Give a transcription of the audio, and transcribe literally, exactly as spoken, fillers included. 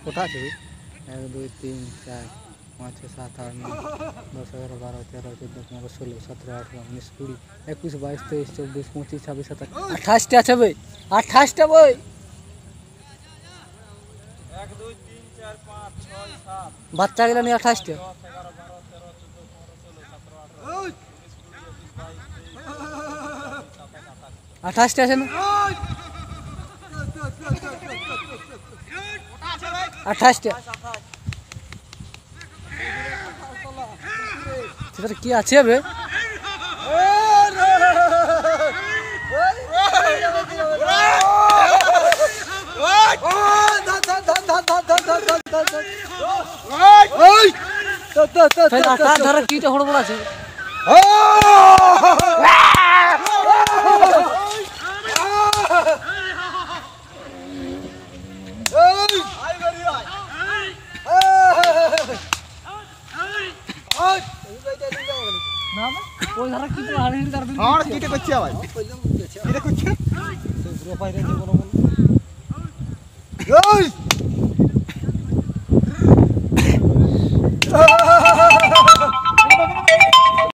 কটা আছে বে? এক, দুই, তিন, চার, পাঁচ, ছয়, সাত, আট, নয়, দশ, এগারো, বারো, তেরো, চৌদ্দ, পনেরো, ষোলো, সতেরো, আঠারো, উনিশ, কুড়ি, একুশ, বাইশ, তেইশ, চব্বিশ, পঁচিশ, ছাব্বিশ, সাতাশ, আঠাশটা আছে বে। আঠাশটা বে। এক, দুই, তিন, চার, পাঁচ, ছয়, সাত, বাচ্চা গেলে নিয়ে আঠাশটা। দশ, এগারো, বারো, তেরো, চৌদ্দ, পনেরো, ষোলো, সতেরো, আঠারো, উনিশ, কুড়ি, একুশ, বাইশ, তেইশ, চব্বিশ, পঁচিশ, সাতাশ, আঠাশ। আঠাশটা আছে না? আঠাশটা। সেটা কি আছে বে? তাহলে আঠাশ ধারা কিটা হড়বড় আছে? না, না, ওই ধারা কিটা হাড়ি হাড়ি তার দিন আমার কিটা করছে আবার? কিটা করছে?